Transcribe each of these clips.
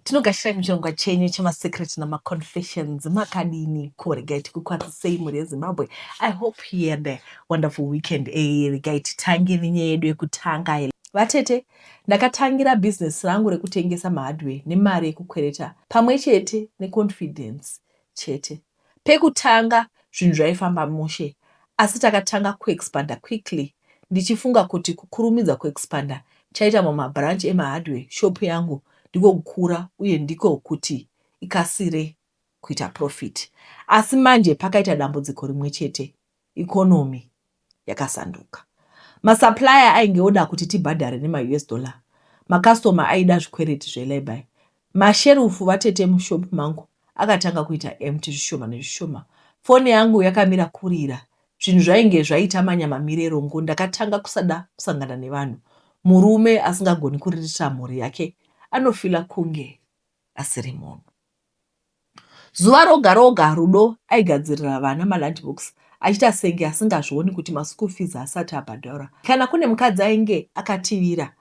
Tinogashira muchirongwa chenyu chemasecret namaconfessions. Makadini ko? Regai tikukwazisei mhuri yeZimbabwe. I hope you had a wonderful weekend. Regai titange nenyaya yedu yekutanga. Vatete, ndakatangira business rangu rekutengesa mahardware nemari yekukwereta pamwe chete neconfidence chete. Pekutanga zvinhu zvaifamba mushe asi takatanga kuexpander quickly ndichifunga kuti kukurumidza kuexpander chaita mumabranch emahardware shop yangu ndiko kukura uye ndiko kuti ikasire kuita profit. Asi manje pakaita dambudziko rimwe chete, economy yakasanduka. Masupplier ainge oda kuti tibhadhare nemaUS dollar. Macustomer aida zvikwereti zvelayby. Masherufu vatete mushop mangu akatanga kuita empty zvishoma nezvishoma. Foni yangu yakamira kurira. Zvinhu zvainge zvaita manyama mire rongo. Ndakatanga kusada kusangana nevanhu. Murume asingagoni kuriritira mhuri yake anofila kunge asiri munhu. Zuva roga roga Rudo aigadzirira vana malunchbox achiita senge asingazvioni kuti maschool fees haasati abhadharwa. Kana kune mukadzi ainge akativira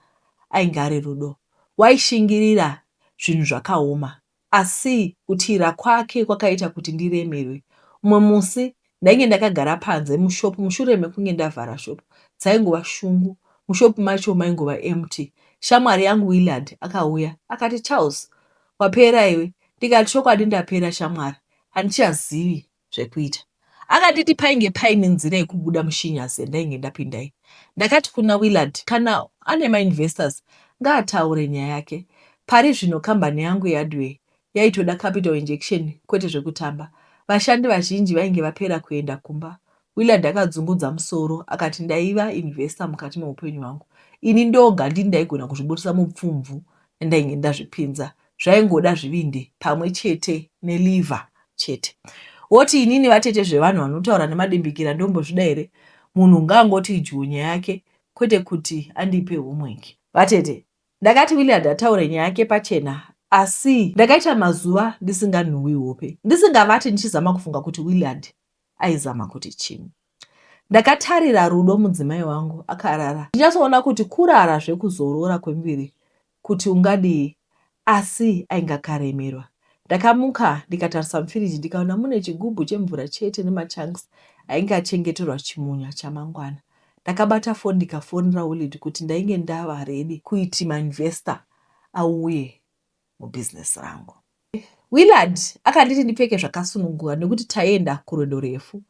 ainge ari Rudo. Waishingirira zvinhu zvakaoma asi kutira kwake kwakaita kuti ndiremerwe. Umwe musi ndainge ndakagara panze mushop mushure mekunge ndavhara shop. Dzaingova shungu, mushop macho maingova empty. Shamwari yangu Willard akauya akati Charles Wapera iwe. Ndikati chokwadi ndapera shamwari handichazivi zvekuita. Akanditi painge paine nzira yekubuda mushinyasi yandainge ndapinda iyi. Ndakati kuna Willard kana ane mainvestors ngaataure nyaya yake. Pari zvino kambani yangu yeHardware yaitoda capital injection kwete zvekutamba. Vashandi vazhinji vainge vapera kuenda kumba. Willard akadzungudza musoro akati ndaiva investor mukati meupenyu hwangu. Ini ndoga ndini ndaigona kuzviburitsa mupfumvu yandainge ndazvipinza. Zvaingoda zvivindi pamwe chete neliver chete. Woti inini vatete zvevanhu vanotaura nemadimbikira ndombozvida here? Munhu ngaangoti idyo nyaya yake kwete kuti andipe homework. Vatete, ndakati Willard ataure nyaya yake pachena asi ndakaita mazuva ndisinganhuwi hope. Ndisingavati ndichizama kufunga kuti Willard aizama kuti chii. Ndakatarira Rudo mudzimai wangu akarara ndichinyatsoona kuti kurara zvekuzorora kwemuviri kuti ungadii asi ainge akaremerwa. Ndakamuka ndikatarisa mufiriji ndikaona mune chigubhu chemvura chete nemachunks ainge achengeterwa chimunya chamangwana. Ndakabata foni ndikafonera Willard kuti ndainge ndava ready kuiti mainvestor auye mubusiness rangu. Willard akanditi ndipfeke zvakasununguka nekuti taienda kurwendo refu.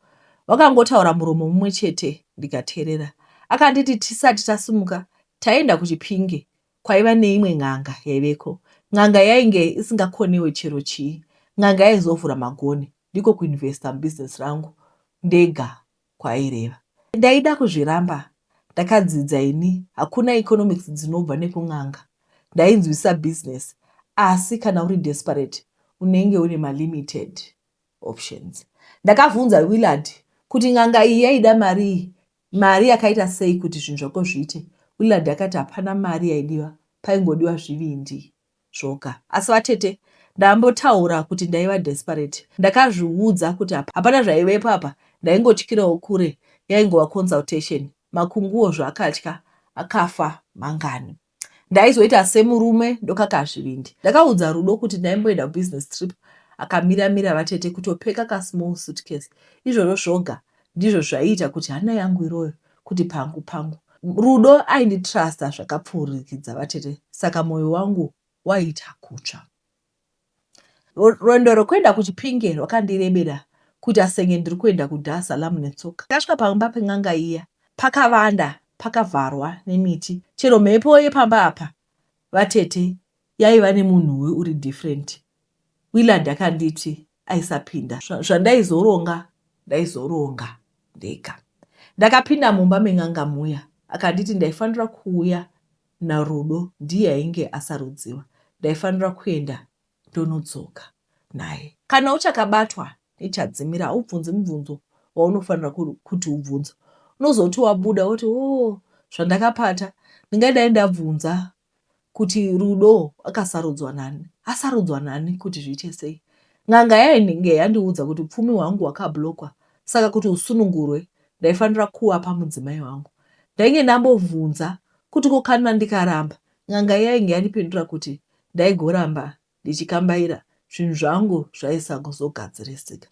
Wakangotaura muromo mumwe chete ndikateerera. Akanditi tisati tasimuka taienda kuChipinge kwaiva neimwe n'anga yaiveko. N'anga yainge isingakonewe chero chii. N'anga yaizovhura magonhi ndiko kuinvesta mubusiness rangu ndega kwaaireva. Ndaida kuzviramba ndakadzidza ini hakuna economics dzinobva nekun'anga. Ndainzwisisa business asi kana uri desperate unenge une malimited options. Ndakavhunza Willard kuti n'anga iyi yaida marii mari yakaita sei kuti zvinhu zvako zviite. Willard akati hapana mari yaidiwa paingodiwa zvivindi zvoga. Asi vatete ndambotaura kuti ndaiva desperate. Ndakazviudza kuti hapana zvaivepo apa ndaingotyirawo kure yaingova consultation. Makunguwo zvaakatya akafa mangani. Ndaizoita semurume ndokaka zvivindi. Ndakaudza Rudo kuti ndaimboenda kubusiness trip akamira mira vatete kutopeka kasmall suitcase. Izvozvo zvoga ndizvo zvaiita kuti hana yangu iroyo kuti pangu pangu. Rudo ainditrusta zvakapfuurikidza vatete saka moyo wangu waiita kutsva. Rwendo rwekuenda kuChipinge rwakandirebera kuita senge ndiri kuenda kuDar Salaam netsoka. Ndakasvika pamba pen'anga iya pakavanda pakavharwa nemiti chero mhepo yepamba apa vatete yaiva nemunhuwi uri different. Willard akanditi aisapinda zvandaizoronga ndaizoronga ndega. Ndakapinda mumba men'anga muya akanditi ndaifanira kuuya naRudo ndiye ainge asarudziwa ndaifanira kuenda ndonodzoka naye. Kana uchakabatwa nechadzimira haubvunzi mubvunzo waunofanira kuti ubvunze. Unozoti wabuda woti oh zvandakapata ndingadai ndabvunza kuti Rudo akasarudzwa nani asarudzwa nani kuti zviite sei. N'anga yainge yandiudza kuti upfumi hwangu hwakablokwa saka kuti usunungurwe ndaifanira kuvapa mudzimai wangu. Ndainge ndambobvunza kuti ko kana ndikaramba n'anga yainge yandipindura kuti ndaigoramba ndichikambaira, zvinhu zvangu zvaisazogadzirisika.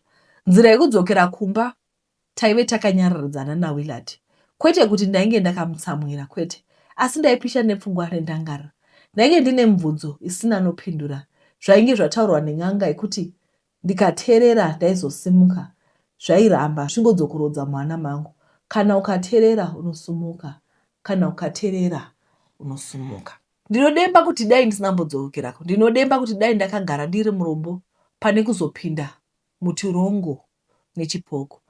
Nzira yekudzokera kumba taive takanyararidzana naWillard. Kwete kuti ndainge ndakamutsamwira, kwete, asi ndaipisha nepfungwa nendangariro. Ndainge ndine mibvunzo isina anopindura. Zvainge zvataurwa nen'anga yekuti ndikaterera ndaizosimuka zvairamba zvichingodzokorodza muhana mangu. Kana ukaterera unosumuka, kana ukaterera unosumuka. Ndinodemba kuti dai ndisina kumbodzokerako. Ndinodemba kuti dai ndakagara ndiri murombo pane kuzopinda mutirongo nechipoko.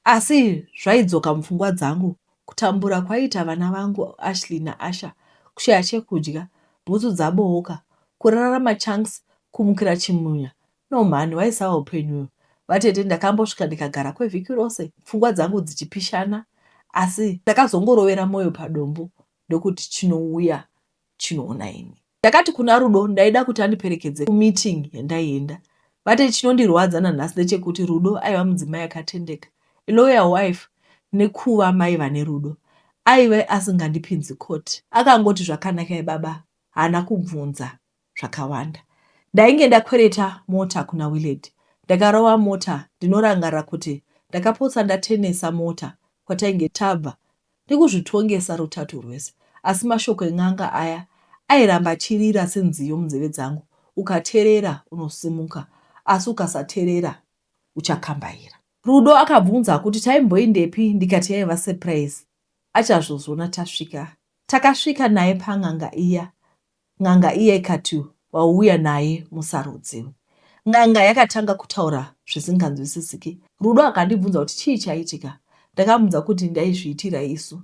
Asi zvaidzoka mupfungwa dzangu kutambura kwaiita vana vangu Ashley naAsha, kushaya chekudya, bhutsu dzabooka, kurara machunks, kumukira chimunya. No mhani, hwaisava upenyu uyu. Vatete ndakambosvika ndikagara kwevhiki rose pfungwa dzangu dzichipishana asi ndakazongorovera moyo padombo ndokuti chinouya chinoona ini. Ndakati kuna Rudo ndaida kuti andiperekedze kumeeting yandaienda. Vate chinondirwadza nanhasi ndechekuti Rudo aiva mudzimai akatendeka, a loyal wife nekuva mai vane rudo. Aive asingandipinzi court. Akangoti zvakanakai baba haana kubvunza zvakawanda. Ndainge ndakwereta mota kuna Willard. Ndakarova mota ndinorangarira kuti ndakapotsa ndatenesa mota kwatainge tabva nekuzvitongesa rutatu rwese asi mashoko en'anga aya airamba achirira senziyo munzeve dzangu, ukaterera unosimuka asi ukasaterera uchakambaira. Rudo akabvunza kuti taimboindepi ndikati yaiva surprise achazozviona tasvika. Takasvika naye pan'anga iya N'anga iya ikati wauya naye musarudziwe. N'anga yakatanga kutaura zvisinganzwisisiki. Rudo akandibvunza kuti chii chaitika. Ndakamuudza kuti ndaizviitira isu.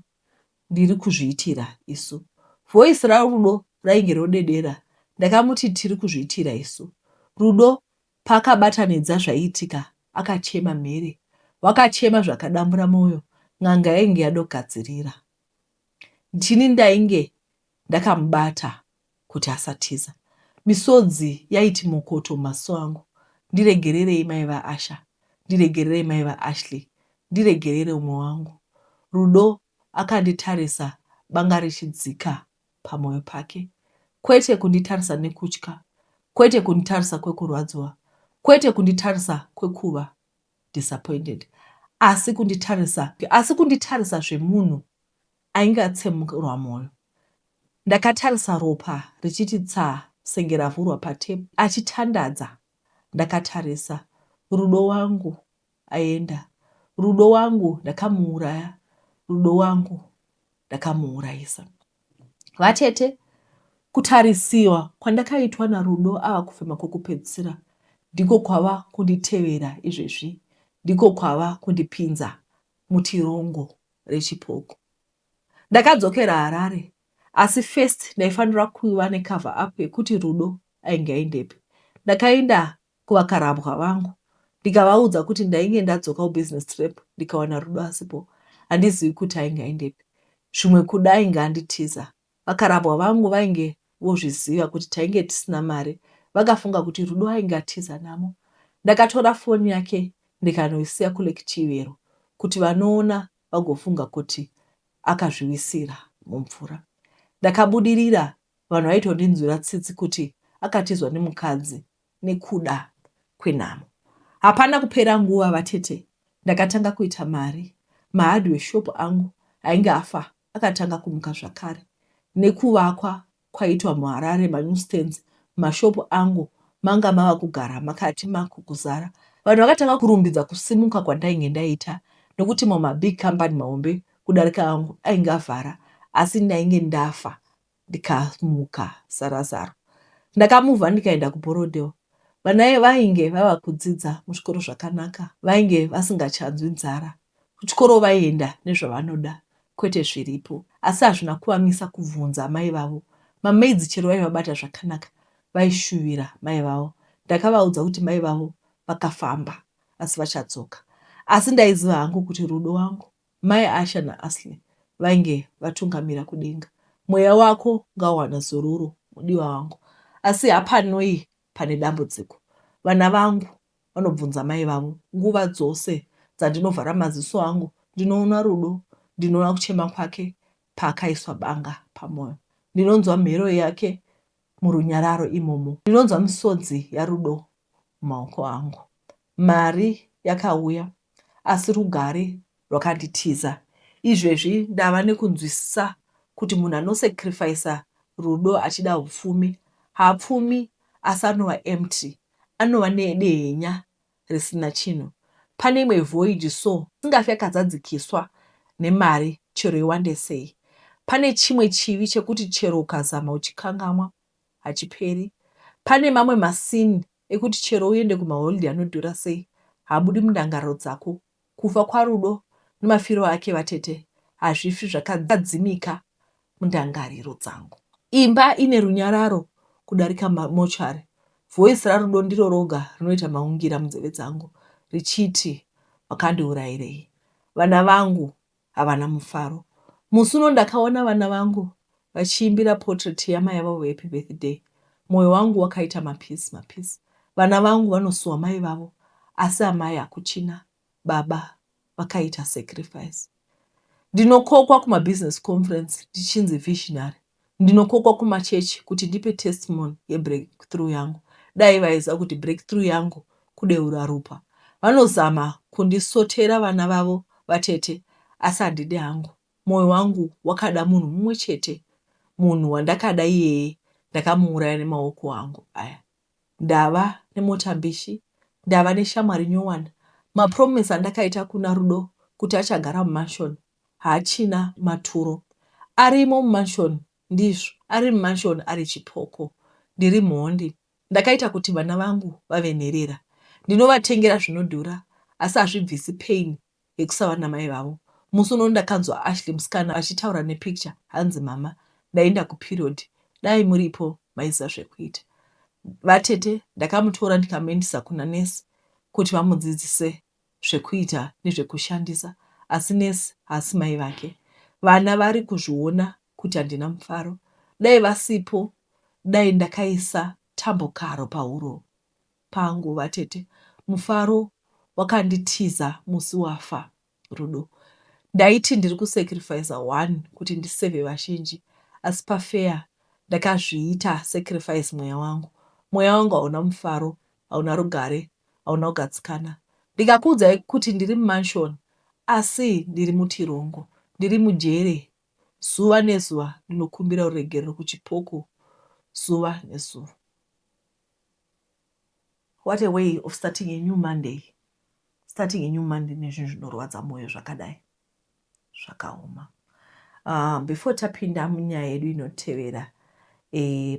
Ndiri kuzviitira isu. Voice raRudo rainge rodedera. Ndakamuti tiri kuzviitira isu. Rudo paakabatanidza zvaiitika akachema mhere. Wakachema zvakadambura moyo. N'anga yainge yadogadzirira. Ndini ndainge Ndakamubata kuti asatiza. Misodzi yaiti mokoto mumaziso angu. Ndiregererei mai vaAsha. Ndiregererei mai vaAshley. Ndiregerere umwe wangu. Rudo akanditarisa banga richidzika pamoyo pake. Kwete kunditarisa nekutya. Kwete kunditarisa kwekurwadziwa. Kwete kunditarisa kwekuva disappointed. Asi kunditarisa asi kunditarisa zvemunhu ainge atsemurwa moyo. Ndakatarisa ropa richiti tsaa senge ravhurwa patap achitandadza ndakatarisa. Rudo wangu aenda. Rudo wangu ndakamuuraya. Rudo wangu ndakamuurayisa. Vatete, kutarisiwa kwandakaitwa naRudo ava kufema kwekupedzisira ndiko kwava kunditevera izvezvi. Ndiko kwava kundipinza mutirongo rechipoko. Ndakadzokera Harare asi first ndaifanira kuva necover up yekuti Rudo ainge aendepi. Ndakaenda kuvakarabwa vangu ndikavaudza kuti ndainge ndadzoka kubusiness trip ndikawana Rudo asipo handizivi kuti ainge aendepi. Zvimwe kuda ainge anditiza. Vakarabwa vangu vainge vozviziva kuti tainge tisina mari vakafunga kuti Rudo ainge atiza namo. Ndakatora foni yake ndikanoisiya kuLake Chivero kuti vanoona vagofunga kuti akazviwisira mumvura. Ndakabudirira vanhu vaitondinzwira tsitsi kuti akatizwa nemukadzi nekuda kwenhamo. Hapana kupera nguva vatete ndakatanga kuita mari. Mahardware shop angu ainge afa akatanga kumuka zvakare. Nekuvakwa kwaitwa muHarare manew stands mumashop angu manga mava kugara makati maku kuzara. Vanhu vakatanga kurumbidza kusimuka kwandainge ndaita nokuti mamwe mabig company mahombe kudarika angu ainge avhara asi ndainge ndafa ndikamuka saRazaro. Ndakamuvha ndikaenda kuBorrowdale. Vana vainge vava kudzidza muzvikoro zvakanaka vainge vasingachanzwi nzara. Kuchikoro vaienda nezvavanoda kwete zviripo. Asi hazvina kuvamisa kubvunza amai vavo. Mamaids chero vaivabata zvakanaka vaishuvira mai vavo. Ndakavaudza kuti mai vavo vakafamba asi vachadzoka. Asi ndaiziva hangu kuti Rudo wangu, mai Asha naAshley vainge vatungamira kudenga. Mweya wako ngauwane zororo mudiwa wangu. Asi hapanoi pane dambudziko. Vana vangu vanobvunza mai vavo nguva dzose dzandinovhara maziso angu ndinoona Rudo, ndinoona kuchema kwake paakaiswa banga pamoyo. Ndinonzwa mhero yake. murunyararo imomo. Ndinonzwa misodzi yaRudo mumaoko angu. Mari yakauya asi rugare rwakanditiza. Izvezvi ndava nekunzwisisa kuti munhu anosacrificer rudo achida hupfumi haapfumi asi anova empty, anova nedehenya risina chinhu. Pane imwe void so isingafi yakazadzikiswa nemari chero iwande sei. Pane chimwe chivi chekuti chero ukazama uchikangamwa hachiperi. Pane mamwe masin ekuti chero uende kumaholiday anodhura sei haabudi mundangariro dzako. Kufa kwaRudo nemafiro ake vatete hazvifi zvakadzimika mundangariro dzangu. Imba ine runyararo kudarika mochari. Voice raRudo ndiro roga rinoita maungira munzeve dzangu richiti wakandiurayirei. Vana vangu havana mufaro. Musi uno ndakaona vana vangu vachiimbira portrait yamai vavo happy birthday. Moyo wangu wakaita mapisi mapisi. Vana vangu vanosuwa mai vavo asi amai hakuchina. Baba vakaita sacrifice. Ndinokokwa kumabusiness conference ndichinzi visionary. Ndinokokwa kumachechi kuti ndipe testimony yebreakthrough yangu. Dai vaiziva kuti breakthrough yangu kudeura ropa. Vanozama kundisotera vana vavo vatete asi handidi hangu. Moyo wangu wakada munhu mumwe chete. Munhu wandakada iyeye ndakamuuraya nemaoko angu aya. Ndava nemota mbishi, ndava neshamwari nyowani. Mapromise andakaita kuna Rudo kuti achagara mumansion haachina maturo. Arimo mumansion ndizvo, ari mumansion ari chipoko. Ndiri mhondi. Ndakaita kuti vana vangu vave nherera. Ndinovatengera zvinodhura asi hazvibvisi pain yekusava namai vavo. Musi uno ndakanzwa Ashley musikana achitaura nepicture hanzi mama ndaenda kuperiod dai muripo maiziva zvekuita. Vatete ndakamutora ndikamuendesa kuna nurse kuti vamudzidzise zvekuita nezvekushandisa asi nurse haasi mai vake. Vana vari kuzviona kuti handina mufaro. Dai vasipo dai ndakaisa tambo karo pahuro pangu vatete. Mufaro wakanditiza musi wafa Rudo. Ndaiti ndiri kusacrificer one kuti ndisave vazhinji asi pafair ndakazviita sacrifice mweya wangu. Mweya wangu hauna mufaro, hauna rugare, hauna kugadzikana. Ndikakuudzai kuti ndiri mumansion asi ndiri mutirongo, ndiri mujere. Zuva nezuva ndinokumbira ruregerero kuchipoko zuva nezuva. What a way of starting a new Monday. Starting a new Monday nezvinhu zvinorwadza moyo zvakadai. Zvakaoma. Before tapinda munyaya yedu inotevera,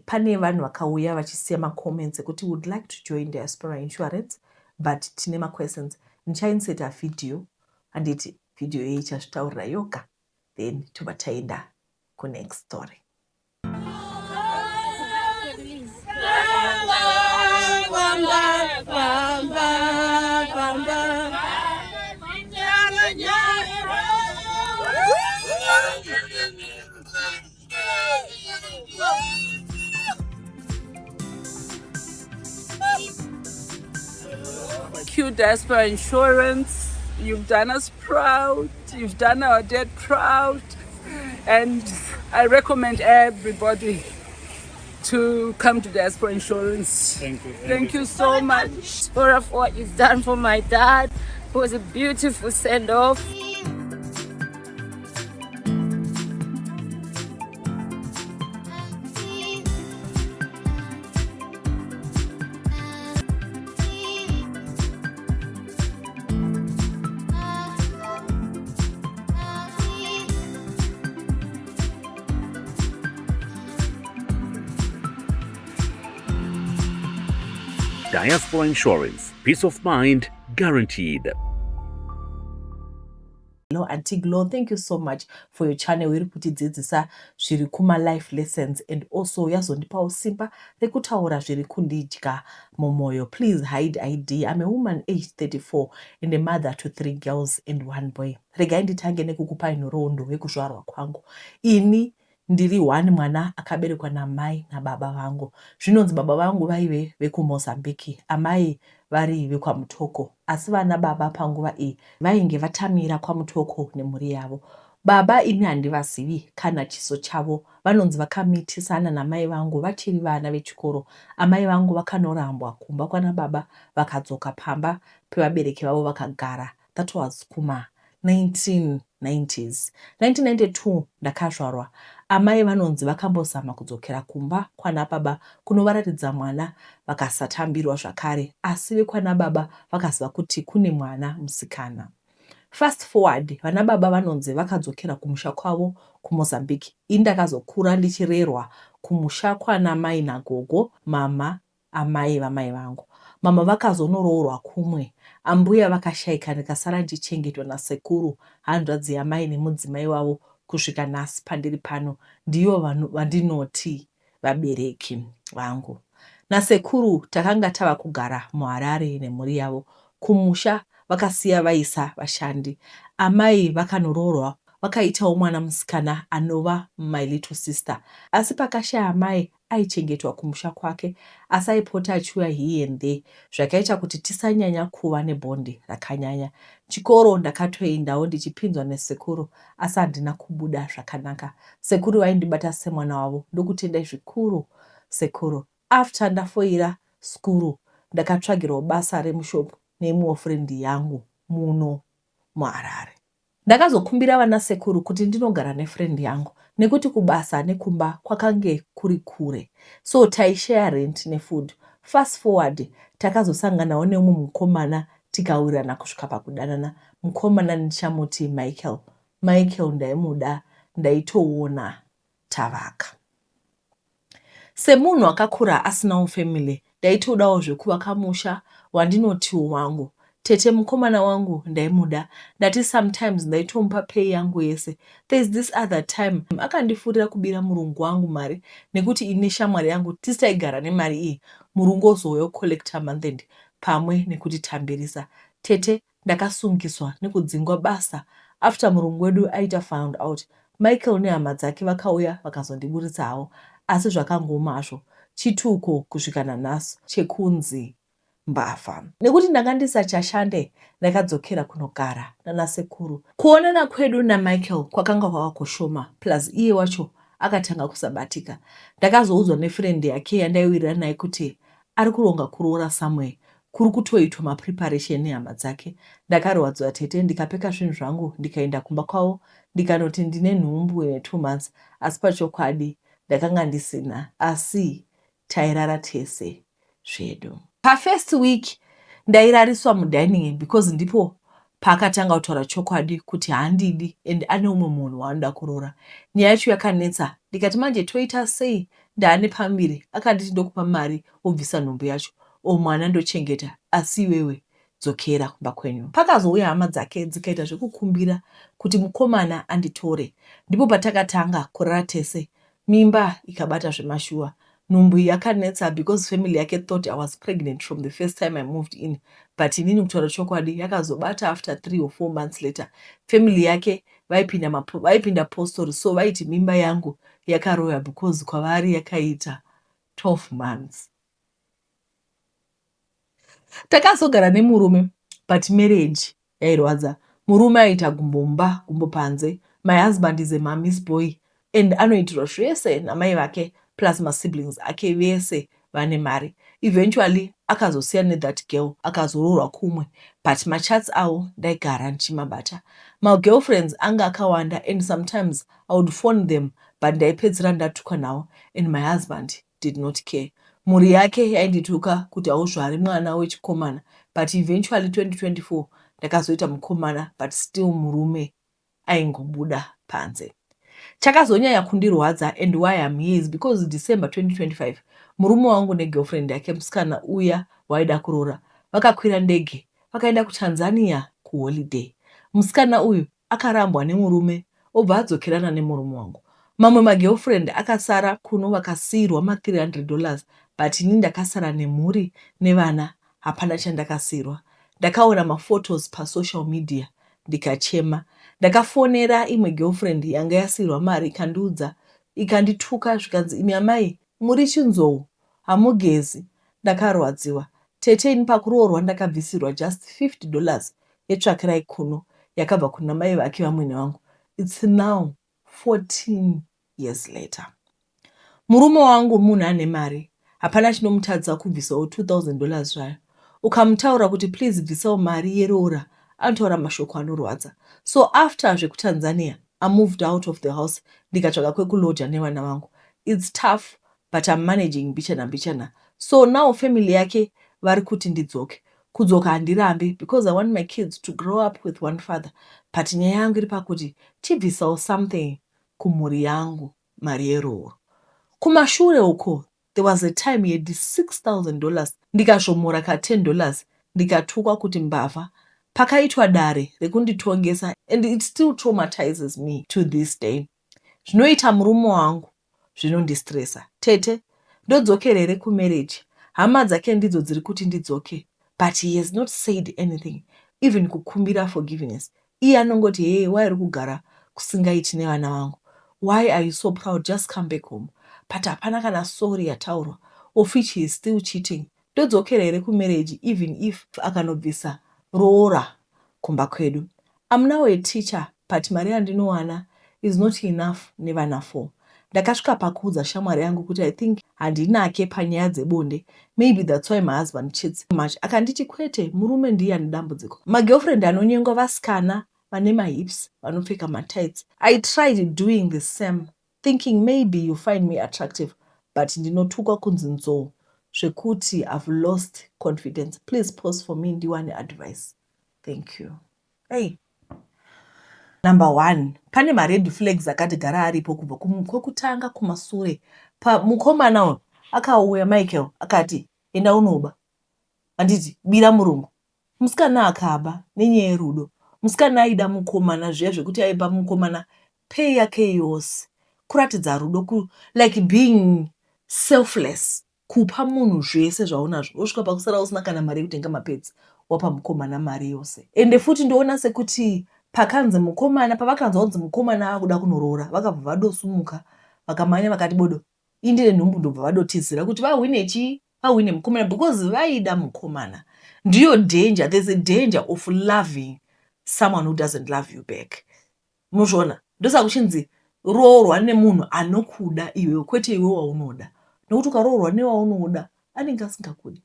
pane vanhu vakauya vachisiya macomments ekuti would like to join Diaspora Insurance but tine maquestions. Ndichainseta video, handiti video iyi ichazvitaurira yoga, then tobva taenda kunext story. Q Diaspora Insurance, you've done us proud, you've done our dad proud, and I recommend everybody to come to Diaspora Insurance. Thank you. Thank you so much. For what you've done for my dad. It was a beautiful send-off. Diaspora Insurance, peace of mind guaranteed. Hello Auntie Glo, thank you so much for your channel iri kutidzidzisa zviri kuma life lessons and also yazondipawo simba rekutaura zviri kundidya mumoyo. Please hide ID. I'm a woman aged 34 and a mother to 3 girls and 1 boy. Regai nditange nekukupai nhoroondo yekuzvarwa kwangu. Ini ndiri one mwana akaberekwa namai nababa vangu. Zvinonzi baba vangu vaive vekuMozambique, amai vari vekwaMutoko. Asi vana baba panguva iyi vainge vatamira kwaMutoko nemhuri yavo. Baba ini handivazivi kana chiso chavo. Vanonzi vakamitisana namai vangu vachiri vana vechikoro. Amai vangu vakanorambwa kumba kwana baba vakadzoka pamba pevabereki vavo vakagara. That was kuma 1990s. 1992 ndakazvarwa. Amai vanonzi vakambozama kudzokera kumba kwana baba kunovaratidza mwana vakasatambirwa zvakare asi vekwana baba vakaziva kuti kune mwana musikana. Fast forward vana baba vanonzi vakadzokera kumusha kwavo kuMozambique. Ini ndakazokura ndichirerwa kumusha kwana mai nagogo, mama, amai vamai vangu. Mama vakazonoroorwa kumwe. Ambuya vakashaika ndikasara ndichichengetwa nasekuru hanzvadzi yamai nemudzimai wavo kusvika nhasi pandiri pano. Ndivo vandinoti vabereki vangu. Nasekuru takanga tava kugara muHarare nemhuri yavo. Kumusha vakasiya vaisa vashandi. Amai vakanoroorwa vakaitawo mwana musikana anova my little sister. Asi pakashaya amai aichengetwa kumusha kwake asi aipota achiuya here and there zvakaita kuti tisanyanya kuva nebhondi rakanyanya. Chikoro ndakatoendawo ndichipinzwa nesekuru asi handina kubuda zvakanaka. Sekuru vaindibata semwana wavo ndokutendai zvikuru sekuru. After ndafoira skuru ndakatsvagirwawo basa remushop neimwewo friend yangu muno muHarare. Ndakazokumbira vana sekuru kuti ndinogara nefriend yangu nekuti kubasa nekumba kwakange kuri kure so taisheya rent nefood. Fast forward takazosanganawo neumwe mukomana tikawirirana kusvika pakudanana. Mukomana ndichamuti Michael. Michael ndaimuda ndaitoona tavaka. Semunhu akakura asinawo family ndaitodawo zvekuvaka musha wandinotiwo wangu. Tete mukomana wangu ndaimuda ndati sometimes ndaitomupa pay yangu yese. There's this other time akandifurira kubira murungu wangu mari nekuti ini neshamwari yangu tisi taigara nemari iyi murungu ozouya ocollecta month end pamwe nekutitambirisa. Tete Ndakasungiswa nekudzingwa basa after murungu wedu aita found out. Michael nehama dzake vakauya vakazondiburitsa havo asi zvakangooma hazvo. Chituko kusvika nanhasi chekunzi mbavha. Nekuti ndanga ndisachashande ndakadzokera kunogara nanasekuru. Kuonana kwedu naMichael kwakanga kwava kushoma plus iye wacho akatanga kusabatika. Ndakazoudzwa nefriend yake yandaiwirirana naye kuti ari kuronga kuroora somewhere kuri kutoitwa mapreparation nehama dzake. Ndakarwadziwa tete ndikapeka zvinhu zvangu ndikaenda kumba kwavo ndikanoti ndine nhumbu ine 2 months asi pachokwadi ndakanga ndisina asi tairara tese zvedu. Pafirst week ndairariswa mudining because ndipo paakatanga kutaura chokwadi kuti handidi and ane umwe munhu waanoda kuroora. Nyaya yacho yakanetsa ndikati manje toita sei ndaane pamuviri akanditi ndokupa mari wobvisa nhumbu yacho or mwana ndochengeta asi iwewe dzokera kumba kwenyu. Pakazouya hama dzake dzikaita zvekukumbira kuti mukomana anditore ndipo patakatanga kurara tese mimba ikabata zvemashuwa. Nhumbu iyi yakanetsa because family yake thought I was pregnant from the first time I moved in but inini kutaura chokwadi yakazobata after 3 or 4 months later. Family yake vaipinda postori so vaiti mimba yangu yakaroya because kwavari yakaita 12 months. Takazogara nemurume but marriage yairwadza. Murume aiita gumbo mumba gumbo panze. My husband is a mummy's boy and anoitirwa zvese namai vake plus masiblings ake vese vane mari. Eventually akazosiyana nethat girl akazoroorwa kumwe but machats avo ndaigara ndichimabata. Magirlfriends anga akawanda and sometimes I would phone them but ndaipedzisira ndatukwa navo and my husband did not care. Mhuri yake yaindituka kuti hauzvari mwana wechikomana but eventually 2024 ndakazoita mukomana but still murume aingobuda panze. Chakazonyanya kundirwadza and why I'm here is because December 2025 murume wangu negirlfriend yake musikana uya waida kuroora vakakwira ndege vakaenda kuTanzania kuholiday. Musikana uyu akarambwa nemurume obva adzokerana nemurume wangu. Mamwe magirlfriend akasara kuno vakasiirwa ma300 dollars but ini ndakasara nemhuri nevana hapana chandakasiirwa. Ndakaona maphotos pasocial media ndikachema. Ndakafonera imwe girlfriend yanga yasiirwa mari ikandiudza ikandituka zvikanzi imi amai muri chinzou hamugezi. Ndakarwadziwa. Tete ini pakuroorwa ndakabvisirwa just 50 dollars yetsvakirai kuno yakabva kuna mai vake vamwene vangu. It's now 14 years later. Murume wangu munhu ane mari, hapana chinomutadzisa kubvisawo 2000 dollars zvayo. Ukamutaura kuti please bvisawo mari yeroora anotaura mashoko anorwadza. So after zvekuTanzania I moved out of the house ndikatsvaga kwekuloja nevana vangu. It's tough but I'm managing mbichana mbichana. So now family yake vari kuti ndidzoke. Kudzoka handirambi because I want my kids to grow up with one father but nyaya yangu iri pakuti chibvisawo something kumhuri yangu mari yerooro. Kumashure uko there was a time yedi 6000 dollars ndikazvomora ka 10 dollars ndikatukwa kuti mbavha. Pakaitwa dare rekunditongesa and it still traumatizes me to this day. Zvinoita murume wangu zvinondistressa. Tete, ndodzokera here kumarriage? Hama dzake ndidzo dziri kuti ndidzoke but he has not said anything even kukumbira forgiveness. Iye anongoti hey why uri kugara kusingaiti nevana vangu? Why are you so proud? Just come back home. But hapana kana sorry yataurwa of which he is still cheating. Ndodzokera here kumarriage even if akanobvisa roora kumba kwedu? I'm now a teacher but mari yandinowana is not enough nevana 4. Ndakasvika pakuudza shamwari yangu kuti I think handinake panyaya dzebonde maybe that's why my husband cheats much. Akanditi kwete murume ndiye ane dambudziko. Magirlfriend anonyengwa vasikana vane mahips vanopfeka matights. I tried doing the same thinking maybe you find me attractive but ndinotukwa kunzi nzou zvekuti I've lost confidence. Please post for me ndiwane advice. Thank you. Hey. Number one, pane mared flags akati gara aripo kubva kwekutanga kumasure. Mukomana uyu akauya Michael akati enda unoba, handiti bira murungu. Musikana akaba nenyaya yerudo. Musikana aida mukomana zviya zvekuti aipa mukomana pay yake yose kuratidza rudo like being selfless kupa munhu zvese zvaunazvo wosvika pakusara usina kana mari yekutenga mapedzi wapa mukomana mari yose. Ende futi ndoona sekuti pakanzi mukomana pavakanzwa kunzi mukomana akuda kunoroora vakabva vadosumuka vakamhanya vakati bodo indire nhumbu ndobva vadotizira kuti vahwine chii vahwine mukomana because vaida mukomana. Ndiyo danger. There's a danger of loving someone who doesn't love you back. Munozviona? Ndosaka kuchinzi roorwa nemunhu anokuda iwewe kwete iwe waunoda. Nokuti ukaroorwa newaunoda anenge asingakudi.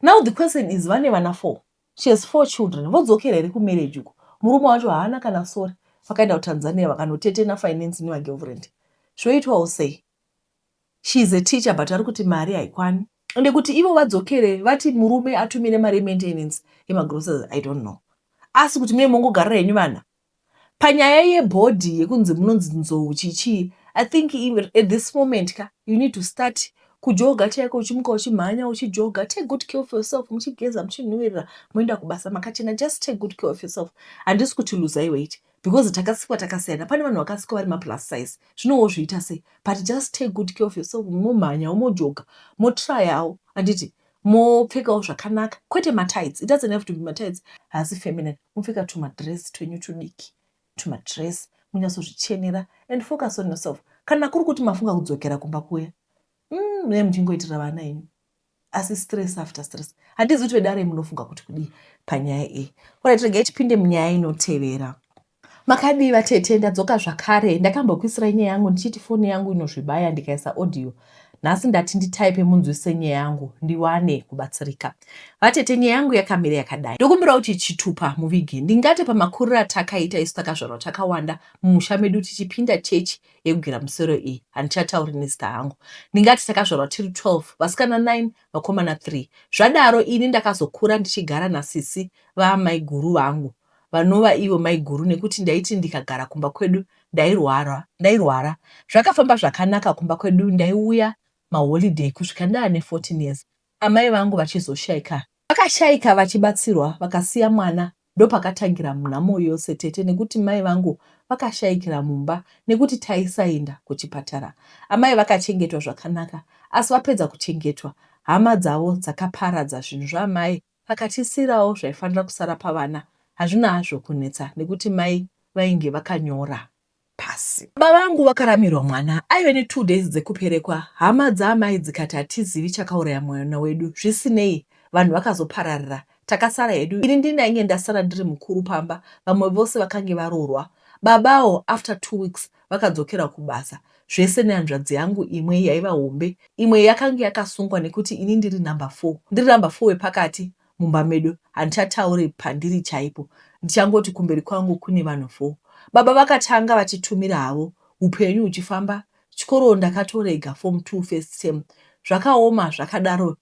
Now the question is vane vana 4. She has 4 children. Vodzokera here kumarriage uko? Murume wacho haana kana sorry. Vakaenda kuTanzania vakanotetena finance nevagirlfriend. Zvoitwawo sei? She is a teacher but ari kuti mari haikwani. Ende kuti ivo vadzokere vati murume atumire mari yemaintenance yemagroceries I don't know. Asi kuti mune mongogarira henyu vana. Panyaya yebhodhi yekunzi munonzi nzou chichii I think at this moment ka you need to start kujoga chaiko uchimuka uchimhanya uchijoga. Take good care of yourself muchigeza muchinhuwirira moenda kubasa makachena. Just take good care of yourself. Handisi kuti luzai weight because takasikwa takasiyana. Pane vanhu vakasikwa vari maplus size zvinowo zviita sei but just take good care of yourself. Momhanya mojoga motryawo handiti mopfekawo zvakanaka kwete matights. It doesn't have to be matights. Haasi feminine. Mopfeka tumadress twenyu tudiki tumadress munyatsozvichenera and focus on yourself. Kana kuri kuti mafunga kudzokera kumba kuya mune muchingoitira vana henyu asi stress after stress. Handizi kuti vedare munofunga kuti kudii panyaya iyi. Alright, regai tipinde munyaya inotevera. Makadii vatete, ndadzoka zvakare. Ndakambokuisirai nyaya yangu ndichiti foni yangu inozvibaya ndikaisa audio. Nhasi ndati nditaipe munzwise nyaya yangu ndiwane kubatsirika. Vatete, nyaya yangu yakamira yakadai. Ndokumbira kuti chitupa muvige. Ndingati pamakuriro atakaita isu takazvarwa takawanda mumusha medu tichipinda chechi yekugera musoro iyi handichatauri nezita hangu. Ndingati takazvarwa tiri 12, vasikana 9, vakomana 3. Zvadaro ini ndakazokura ndichigara nasisi vaamaiguru vangu vanova ivo maiguru nekuti ndaiti ndikagara kumba kwedu ndairwara ndairwara. Zvakafamba zvakanaka kumba kwedu ndaiuya maholiday kusvika ndaane 14 years amai vangu vachizoshaika. Vakashaika vachibatsirwa vakasiya mwana ndopakatangira nhamo yose tete nekuti mai vangu vakashaikira mumba nekuti taisaenda kuchipatara. Amai vakachengetwa zvakanaka asi vapedza kuchengetwa hama dzavo dzakaparadza zvinhu zvaamai vakatisiirawo zvaifanira kusara pavana. Hazvina hazvo kunetsa nekuti mai vainge vakanyora pasi. Baba vangu vakaramirwa mwana aive ne 2 days dzekuperekwa hama dzaamai dzikati hatizivi chakauraya mwana wedu. Zvisinei vanhu vakazopararira takasara hedu ini ndini ndainge ndasara ndiri mukuru pamba vamwe vose vakange varoorwa. Babawo after 2 weeks vakadzokera kubasa, zvese nehanzvadzi yangu imwe yaiva hombe. Imwe yakange yakasungwa nekuti ini ndiri number 4, ndiri number 4 wepakati mumba medu. Handichatauri pandiri chaipo, ndichangoti kumberi kwangu kune vanhu 4. Baba vakatanga vachitumira havo, upenyu huchifamba. Chikoro ndakatorega form 2 first term. Zvakaoma zvakadaro,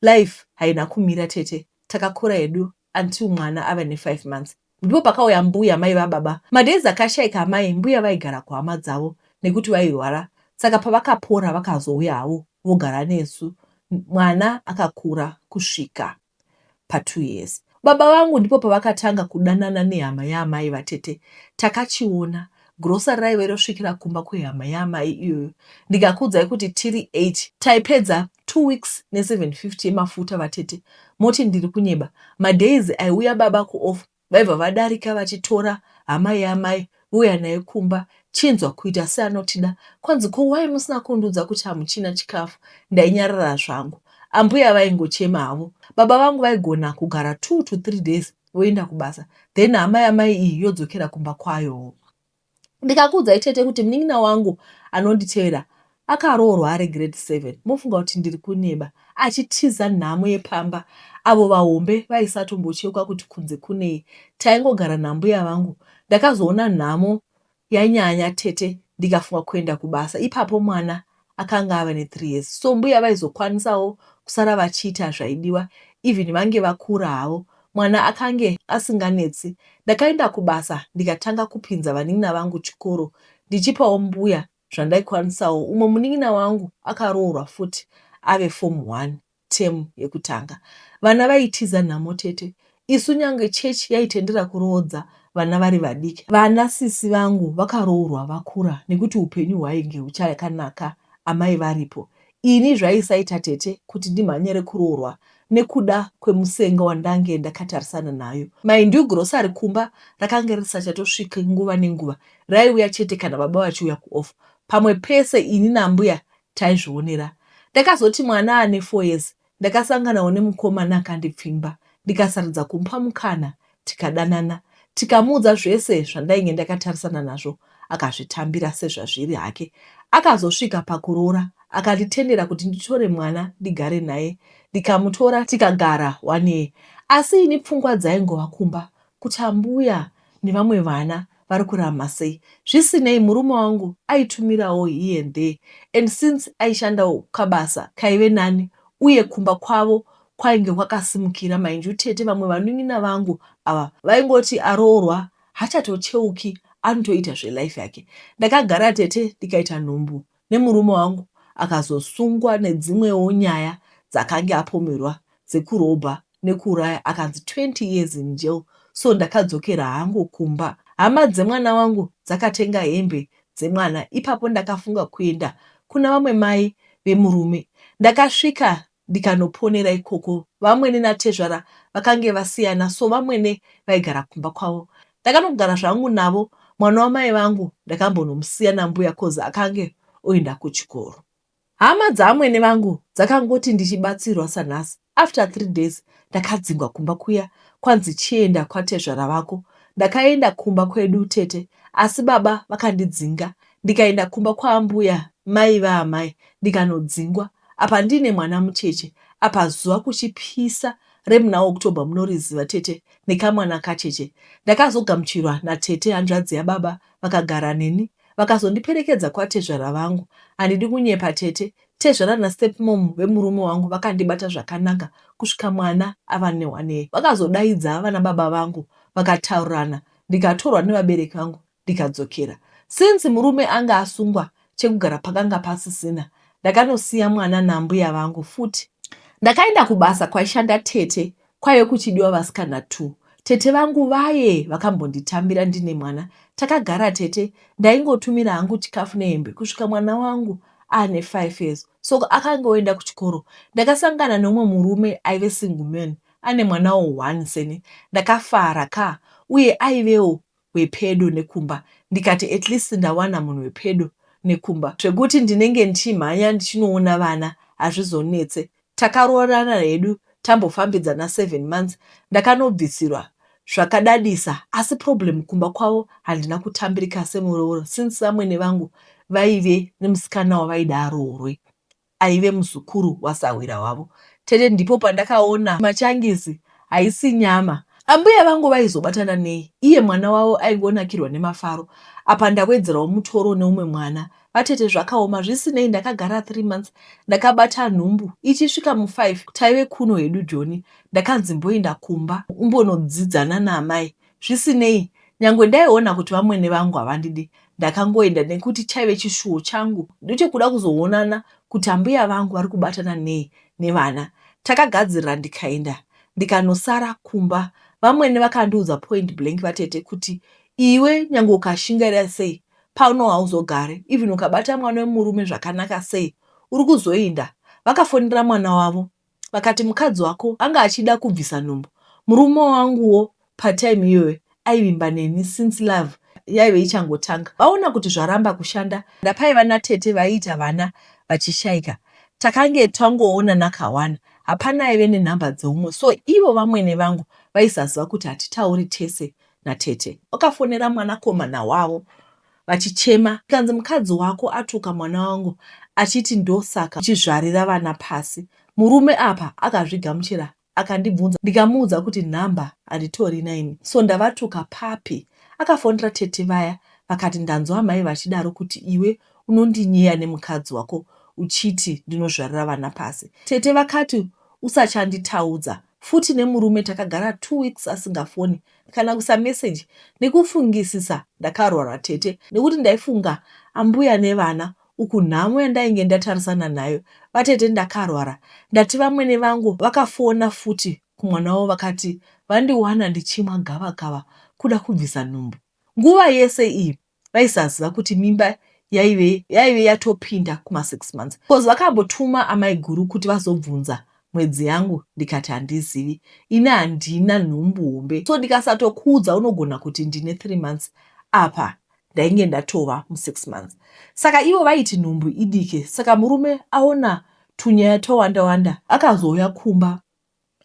life haina kumira, tete. Takakura hedu until mwana ava ne5 months. Ndipo pakauya mbuya mai vababa. Madays akashayika amai, mbuya vaigara kuhama dzavo nekuti vairwara. Saka pavakapora vakazouya havo vogara nesu. Mwana akakura kusvika pa2 years. Baba vangu ndipo pavakatanga kudanana nehama yaamai vatete. Takachiona grocery raive rosvikira kumba kwehama yaamai iyoyo. Ndikakuudzai kuti tiri 8 taipedza 2 weeks ne750 yemafuta, vatete, moti ndiri kunyeba. Madays aiuya baba kuoff, vaibva vadarika vachitora hama yaamai vouya naye kumba. Chinzwa kuita seanotida. Kwanzi, "Ko wai musina kundiudza kuti hamuchina chikafu?" Ndainyarara zvangu. Ambuya vaingochema havo. Baba vangu vaigona kugara 2 to 3 days, voenda kubasa, then hama yamai iyi yodzokera kumba kwayowo. Ndikakuudzai, tete, kuti munin'ina wangu anonditevera akaroorwa ari grade 7, mofunga kuti ndiri kunyeba. Achitiza nhamo yepamba. Avo vahombe vaisatombochekwa kuti kunze kunei. Taingogara nambuya vangu. Ndakazoona nhamo yanyanya, tete, ndikafunga kuenda kubasa. Ipapo mwana akanga ava ne3 years, so mbuya vaizokwanisawo kusara vachiita zvaidiwa even vange vakura havo. Mwana akange asinganetsi. Ndakaenda kubasa ndikatanga kupinza vanin'ina vangu chikoro, ndichipawo mbuya zvandaikwanisawo. Umwe munin'ina wangu akaroorwa futi ave form 1 term yekutanga. Vana vaitiza nhamo, tete. Isu nyange chechi yaitendera kuroodza vana vari vadiki. Vana sisi vangu vakaroorwa vakura nekuti upenyu hwainge huchakanaka amai varipo. Ini zvaisaita, tete, kuti ndimhanyire kuroorwa nekuda kwemusenga wandange ndakatarisana nayo. Maindu, grocery kumba rakanga risachatosviki nguva nenguva. Raiuya chete kana baba vachiuya kuoff. Pamwe pese ini nambuya taizvionera. Ndakazoti mwana ane 4 years, ndakasanganawo nemukomana akandipfimba, ndikasarudza kumupa mukana. Tikadanana, tikamuudza zvese zvandainge ndakatarisana nazvo. Akazvitambira sezvazviri hake. Akazosvika pakuroora, akanditendera kuti nditore mwana ndigare naye. Ndikamutora, tikagara one year. Asi ini pfungwa dzaingova kumba, kuti ambuya nevamwe vana vari kurarama sei. Zvisinei, murume wangu aitumirawo here and there, and since aishandawo kabasa kaive nani uye kumba kwavo kwainge kwakasimukira, mainju, tete, vamwe vanin'ina vangu ava vaingoti aroorwa hachatocheuki, anotoita zvelife yake. Ndakagara, tete, ndikaita nhumbu nemurume wangu. Akazosungwa nedzimwewo nyaya dzakange apomerwa dzekurobha nekuuraya, akanzi 20 years in jail. So ndakadzokera hangu kumba. Hama dzemwana wangu dzakatenga hembe dzemwana. Ipapo ndakafunga kuenda kuna vamwe mai vemurume. Ndakasvika ndikanoponera ikoko. Vamwene natezvara vakange vasiyana, so vamwene vaigara kumba kwavo. Ndakanogara zvangu navo. Mwana wamai vangu ndakambonomusiya nambuya 'cause akange oenda kuchikoro. Hama dzaamwene vangu dzakangoti ndichibatsirwa sanhasi. After 3 days ndakadzingwa kumba kuya, kwanzi, "Chienda kwatezvara vako." Ndakaenda kumba kwedu, tete, asi baba vakandidzinga. Ndikaenda kumba kwaambuya mai vaamai, ndikanodzingwa. Apa ndine mwana mucheche, apa zuva kuchipisa remuna October, munoriziva, tete, nekamwana kacheche. Ndakazogamuchirwa natete hanzvadzi yababa, vakagara neni, vakazondiperekedza kwatezvara vangu. Handidi kunyepa, tete, tezvara nastepmom vemurume wangu vakandibata zvakanaka kusvika mwana ava ne1 year. Vakazodaidza vana baba vangu, vakataurirana, ndikatorwa nevabereki vangu, ndikadzokera. Since murume anga asungwa, chekugara pakanga pasisina. Ndakanosiya mwana nambuya vangu futi. Ndakaenda kubasa kwaishanda tete. Kwaive kuchidiwa vasikana 2. Tete vangu vaye vakambonditambira ndine mwana. Takagara, tete. Ndaingotumira hangu chikafu nehembe kusvika mwana wangu aane 5 years, so akanga oenda kuchikoro. Ndakasangana neumwe murume aive single man, ane mwanawo 1 seni. Ndakafara ka, uye aivewo wepedo nekumba. Ndikati at least ndawana munhu wepedo nekumba, zvekuti ndinenge ndichimhanya ndichinoona vana hazvizonetse. Takaroorana hedu. Tambofambidzana 7 months, ndakanobvisirwa. Zvakadadisa asi problem kumba kwavo handina kutambirika semuroora since vamwene vangu vaive nemusikana wavaida aroorwe aive muzukuru wasahwira wavo. Tete ndipo pandakaona machangizi haisi nyama. Ambuya vangu vaizobatana nei iye mwana wavo aingonakirwa nemafaro apa ndawedzerawo mutoro neumwe mwana. Vatete zvakaoma zvisinei ndakagara 3 months ndakabata nhumbu ichisvika mu 5 taive kuno hedu Joni ndakanzi mboenda kumba umbonodzidzana naamai zvisinei nyangwe ndaiona kuti vamwene vangu havandidi ndakangoenda nekuti chaive chishuwo changu ndechekuda kuzoonana kuti ambuya vangu vari kubatana nei nevana. Takagadzirira ndikaenda ndikanosara kumba vamwene vakandiudza point blank vatete kuti iwe nyangwe ukashingaira sei pano hauzogare even ukabata mwana wemurume zvakanaka sei uri kuzoinda. Vakafonera mwana wavo vakati mukadzi wako anga achida kubvisa nhumbu. Murume wanguwo patime iyoyo aivimba neni since love yaive ichangotanga. Vaona kuti zvaramba kushanda paiva natete vaiita vana vachishaika. Takange tangoonana kawana hapana aive nenhamba dzeumwe so ivo vamwene vangu vaisaziva kuti hatitauri tese natete. Vakafonera mwanakomana wavo vachichema zvikanzi mukadzi wako atuka mwana wangu achiti ndosaka uchizvarira vana pasi. Murume apa akazvigamuchira akandibvunza ndikamuudza kuti nhamba handitorina ini so ndavatuka papi. Akafonera tete vaya vakati ndanzwa amai vachidaro kuti iwe unondinyeya nemukadzi wako uchiti ndinozvarira vana pasi. Tete vakati usachanditaudza futi nemurume takagara 2 weeks asingafoni kana kuisa message nekufungisisa ndakarwara tete nekuti ndaifunga ambuya nevana uku nhamo yandainge ndatarisana nayo vatete ndakarwara ndati vamwene vangu vakafona futi kumwana wavo vakati vandiwana ndichimwa gavakava kuda kubvisa nhumbu nguva yese iyi vaisaziva kuti mimba yaive yaive yatopinda kuma 6 months because vakambotuma amaiguru kuti vazobvunza mwedzi yangu ndikati handizivi ini handina nhumbu hombe so ndikasatokuudza unogona kuti ndine 3 months apa ndainge ndatova mu 6 months saka ivo vaiti nhumbu idike saka murume aona tunyaya twawanda wanda akazouya kumba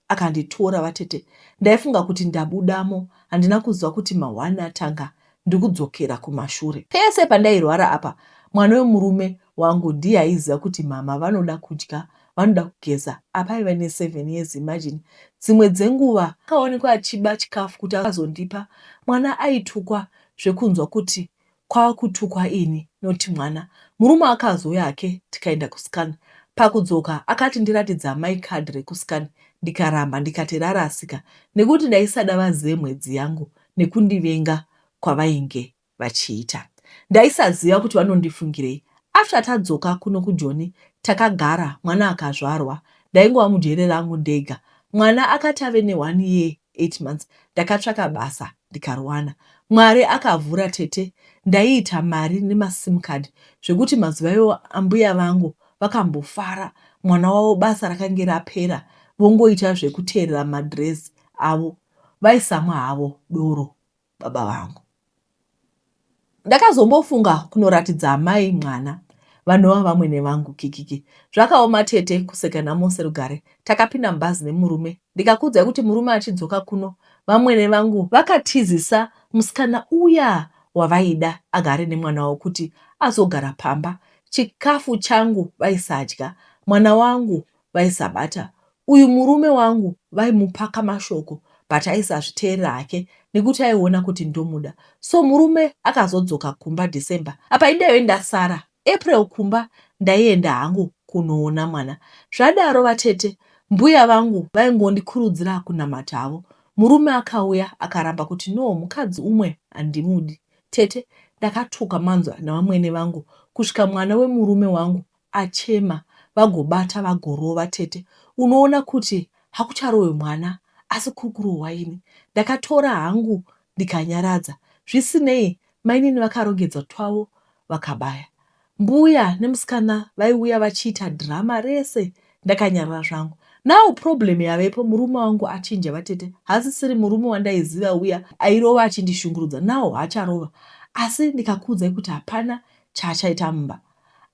akanditora vatete ndaifunga kuti ndabudamo handina kuziva kuti mahwani atanga ndikudzokera kumashure pese pandairwara apa mwana wemurume wangu ndiye aiziva kuti mama vanoda kudya vanoda kugeza apa aiva ne7 years imagine dzimwe dzenguva akaonekwa achiba chikafu kuti azondipa mwana aitukwa zvekunzwa kuti kwava kutukwa ini noti mwana murume akazouya hake tikaenda kuscan pakudzoka akati ndiratidza amai kadhi rekuscan ndikaramba ndikati rarasika nekuti ndaisada vazive mwedzi yangu nekundivenga kwavainge vachiita ndaisaziva kuti vanondifungirei after tadzoka kuno kujoni takagara mwana akazvarwa ndaingova mujere rangu ndega mwana akati ave ne1 year 8 months ndakatsvaka basa ndikarwana mwari akavhura tete ndaiita mari nemasim card zvekuti mazuva iwo ambuya vangu vakambofara mwana wavo basa rakange rapera vongoita zvekuteerera madhirezi avo vaisamwa havo doro baba vangu ndakazombofunga kunoratidza amai mwana vanova vamwene vangu kikiki zvakaoma tete kuseka nhamo serugare takapinda mubhazi nemurume ndikakuudzai kuti murume achidzoka kuno vamwene vangu vakatizisa musikana uya wavaida agare nemwana wavo kuti azogara pamba chikafu changu vaisadya mwana wangu vaisabata uyu murume wangu vaimupaka mashoko but aisazviteerera hake nekuti aiona kuti ndomuda so murume akazodzoka kumba December apa indaive ndasara April kumba ndaienda hangu kunoona mwana zvadaro vatete mbuya vangu vaingondikurudzira kunamata havo murume akauya akaramba kuti no mukadzi umwe handimudi tete ndakatuka manzwa navamwene vangu kusvika mwana wemurume wangu achema vagobata vagorova tete unoona kuti hakucharohwe mwana asi kuri kurohwa ini ndakatora hangu ndikanyaradza zvisinei mainini vakarongedza twavo vakabaya mbuya nemusikana vaiuya vachiita dhirama rese ndakanyarara zvangu now problem yavepo murume wangu achinja vatete hasisiri murume wandaiziva uya airova achindishungurudza now haacharova asi ndikakuudzai kuti hapana chaachaita mumba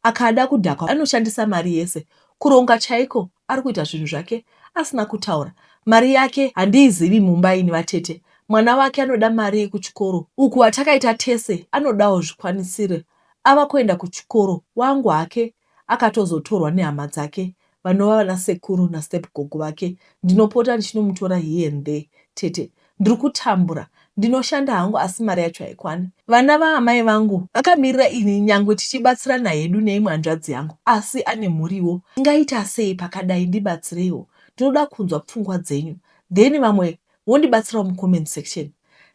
akada kudhakwa anoshandisa mari yese kuronga chaiko ari kuita zvinhu zvake asina kutaura mari yake handiizivi mumba ini vatete. Mwana wake anoda mari yekuchikoro uku watakaita tese anodawo zvikwanisiro ava kuenda kuchikoro wangu hake akatozotorwa nehama dzake vanova vana sekuru nastep gogo vake ndinopota ndichinomutora here and there tete ndiri kutambura ndinoshanda hangu asi mari yacho haikwani vana vaamai vangu vakamirira ini nyangwe tichibatsirana hedu neimwe hanzvadzi yangu asi ane mhuriwo ndingaita sei pakadai ndibatsireiwo ndinoda kunzwa pfungwa dzenyu then vamwe wondibatsirawo mucomment section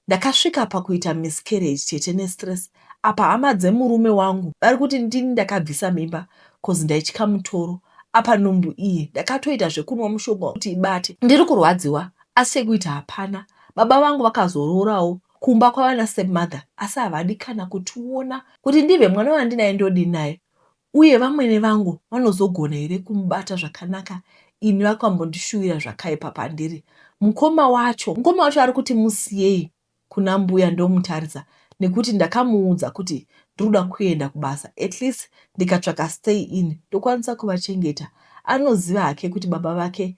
ndakasvika pakuita miscarriage tete nestress apa hama dzemurume wangu vari kuti ndini ndakabvisa mimba cause ndaitya mutoro apa nhumbu iyi ndakatoita zvekunwa mushonga kuti ibate ndiri kurwadziwa asi chekuita hapana baba vangu vakazoroorawo kumba kwavana stepmother asi havadi kana kutiona kuti ndibve mwana wandinaye ndodini naye uye vamwene vangu vanozogona here kumubata zvakanaka ini vakambondishuvira zvakaipa pandiri mukoma wacho mukoma wacho ari kuti musiyei kuna mbuya ndomutarisa nekuti ndakamuudza kuti ndiri kuda kuenda kubasa at least ndikatsvaka stay in ndokwanisa kuvachengeta anoziva hake kuti baba vake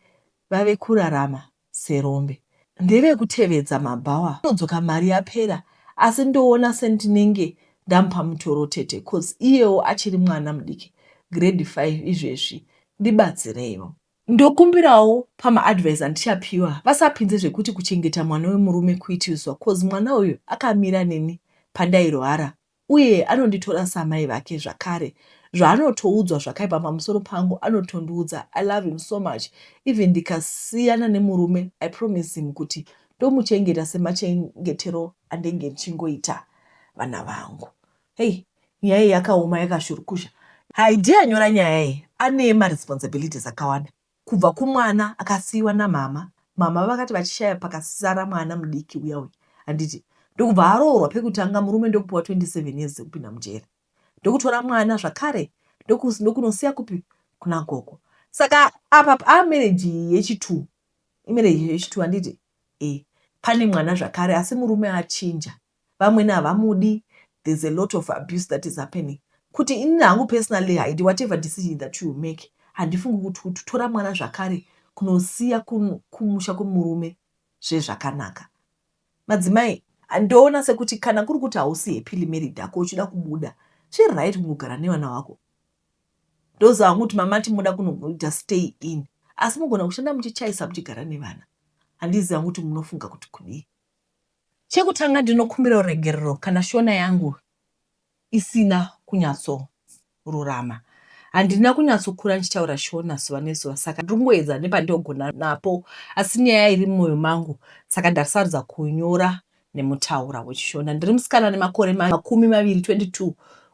vave kurarama serombe ndevekutevedza mabhawa anodzoka mari yapera asi ndoona sendinenge ndamupa mutoro tete cause iyewo achiri mwana mudiki grade 5 izvezvi ndibatsireiwo ndokumbirawo pamaadvice andichapiwa vasapinze zvekuti kuchengeta mwana wemurume kuitiswa cause mwana uyu akamira neni pandairwara uye anonditora samai vake zvakare zvaanotoudzwa zvakaipa pamusoro pangu anotondiudza i love him so much even ndikasiyana nemurume i promise him kuti ndomuchengeta semachengetero andenge ndichingoita vana vangu hei nyaya iyi yakaoma yakashurukusha haidi anyora nyaya iyi ane maresponsibilities akawanda kubva kumwana akasiyiwa namama mama vakati vachishaya pakasara mwana mudiki uya uya handiti ndokubva aroorwa pekutanga murume ndokupiwa 27 years dzekupinda mujeri ndokutora mwana zvakare ndokunosiya kupi kuna gogo saka apa amarriage yechi2 imarriage yechi2 handiti e pane mwana zvakare asi murume achinja vamwene havamudi there's a lot of abuse that is happening kuti inini hangu personally haidi whatever decision that you make handifungi kuti kutora mwana zvakare kunosiya kumusha kwemurume zvezvakanaka madzimai ndoona sekuti kana kuri kuti hausi happily married hako uchida kubuda zviri right kungogara nevana vako ndoziva hangu kuti mamati muda kunoita stay in asi mugona kushanda muchichaisa muchigara nevana handiziva hangu kuti munofunga kuti kudii chekutanga ndinokumbira ruregerero kana shona yangu isina kunyatsorurama handina kunyatsokura ndichitaura shona zuva nezuva saka ndiri kungoedza nepandinogona napo asi nyaya iri mumwoyo mangu saka ndasarudza kunyora nemutaura wechishona ndiri musikana nemakore 22 22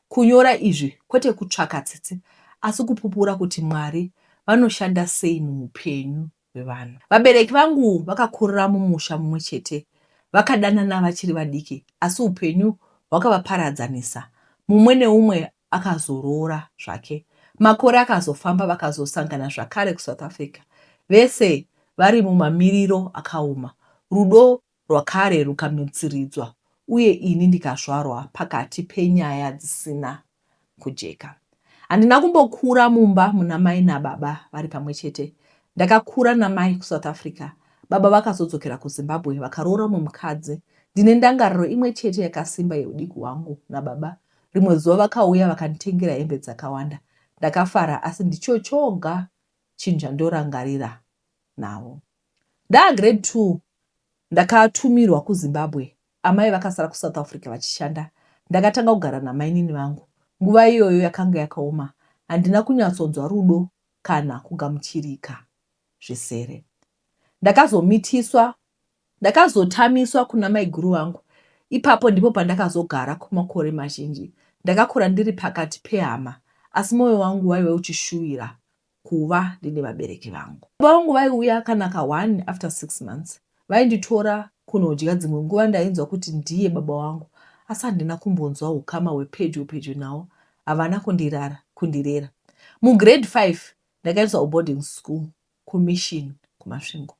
kunyora izvi kwete kutsvaka tsitsi asi kupupura kuti mwari vanoshanda sei muupenyu hwevanhu vabereki vangu vakakurira mumusha mumwe chete vakadanana vachiri vadiki asi upenyu hwakavaparadzanisa mumwe neumwe akazoroora zvake makore akazofamba vakazosangana zvakare kusouth africa vese vari mumamiriro akaoma rudo rwakare rukamutsiridzwa uye ini ndikazvarwa pakati penyaya dzisina kujeka handina kumbokura mumba muna mai nababa vari pamwe chete ndakakura namai kusouth africa baba vakazodzokera kuzimbabwe vakaroora mumwe mukadzi ndine ndangariro imwe chete yakasimba yeudiki hwangu nababa rimwe zuva vakauya vakanditengera hembe dzakawanda ndakafara asi ndicho choga chinhu chandorangarira navo ndaagrade 2 ndakatumirwa kuzimbabwe amai vakasara kusouth africa vachishanda ndakatanga kugara namainini vangu nguva iyoyo yakanga yakaoma handina kunyatsonzwa rudo kana kugamuchirika zvisere ndakazomitiswa ndakazotamiswa kuna maiguru vangu ipapo ndipo pandakazogara kwemakore mazhinji ndakakura ndiri pakati pehama asi mwoyo wangu waive uchishuvira kuva ndine vabereki vangu baba vangu vaiuya kana ka1 after 6 months vainditora kunodya dzimwe nguva ndainzwa kuti ndiye baba vangu asi handina kumbonzwa ukama hwepedyo pedyo navo havana kundirara kundirera mugrade 5 ndakaendeswa kuboarding school kumission kumasvingo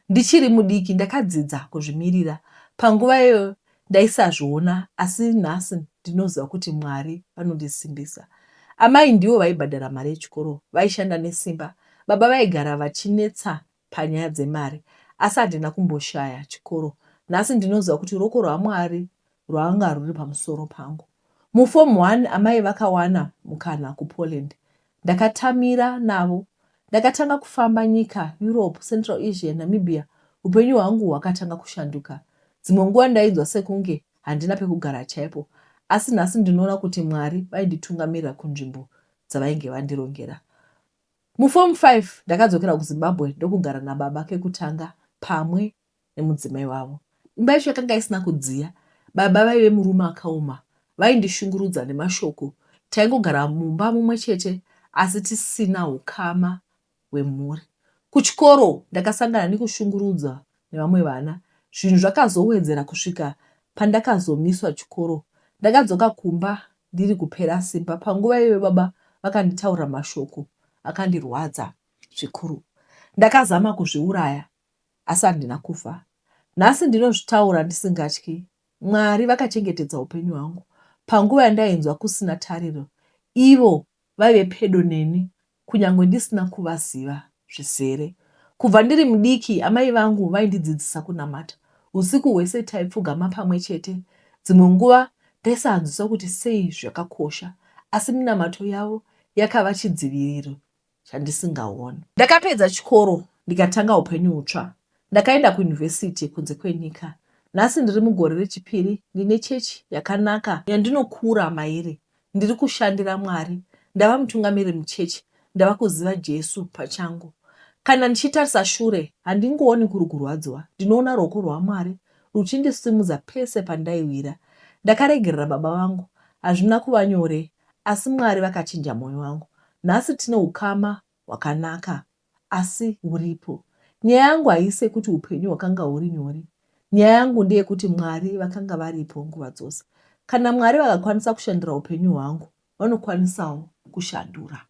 ndichiri mudiki ndakadzidza kuzvimirira panguva iyoyo ndaisazviona asi nhasi ndinoziva kuti mwari vanondisimbisa amai ndivo vaibhadhara mari yechikoro vaishanda nesimba baba vaigara vachinetsa panyaya dzemari asi handina kumboshaya chikoro. Nhasi ndinoziva kuti ruoko rwaMwari rwanga rwuri pamusoro pangu. Muform 1 amai vakawana mukana kuPoland. Ndakatamira navo. Ndakatanga kufamba nyika, Europe, Central Asia, Namibia. Upenyu hwangu hwakatanga kushanduka. Dzimwe nguva ndainzwa sekunge handina pekugara chaipo. Asi nhasi ndinoona kuti Mwari vainditungamirira kunzvimbo dzavainge vandirongera. Muform 5 ndakadzokera kuZimbabwe ndokugara nababa kekutanga pamwe nemudzimai wavo. Imba yacho yakanga isina kudziya. Baba vaive murume akaoma. Vaindishungurudza nemashoko. Taingogara mumba mumwe chete asi tisina ukama hwemhuri. Kuchikoro ndakasangana nekushungurudzwa nevamwe vana. Zvinhu zvakazowedzera kusvika pandakazomiswa chikoro. Ndakadzoka kumba ndiri kupera simba. Panguva iyoyo baba vakanditaurira mashoko akandirwadza zvikuru. Ndakazama kuzviuraya asi handina kufa. Nhasi ndinozvitaura ndisingatyi. Mwari vakachengetedza upenyu hwangu panguva yandainzwa kusina tariro. Ivo vaive pedo neni kunyangwe ndisina kuvaziva zvizere. Kubva ndiri mudiki amai vangu vaindidzidzisa kunamata. Usiku hwese taipfugama pamwe chete. Dzimwe nguva ndaisanzwisisa kuti sei zvakakosha, asi minamato yavo yakava chidziviriro chandisingaoni. Ndakapedza chikoro ndikatanga upenyu hutsva. Ndakaenda kuyunivhesiti kunze kwenyika. Nhasi ndiri mugore rechipiri, ndine chechi yakanaka yandinokura mairi. Ndiri kushandira Mwari. Ndava mutungamiriri muchechi. Ndava kuziva Jesu pachangu. Kana ndichitarisa shure, handingooni kuri kurwadziwa. Ndinoona ruoko rwaMwari ruchindisimudza pese pandaiwira. Ndakaregerera baba vangu. Hazvina kuva nyore, asi Mwari vakachinja mwoyo wangu. Nhasi tine ukama hwakanaka asi huripo. Nyaya yangu haisi yekuti upenyu hwakanga huri nyore. Nyaya yangu ndeyekuti Mwari vakanga varipo nguva dzose. Kana Mwari vakakwanisa kushandura upenyu hwangu, vanokwanisawo kushandura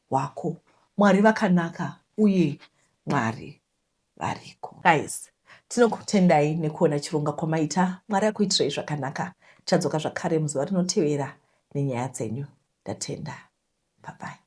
hwako. Mwari vakanaka uye Mwari variko. Guys, tinokutendai nekuona chironga kwamaita. Mwari akuitirei zvakanaka. Tichadzoka zvakare muzuva rinotevera nenyaya dzenyu. Ndatenda. Bye bye.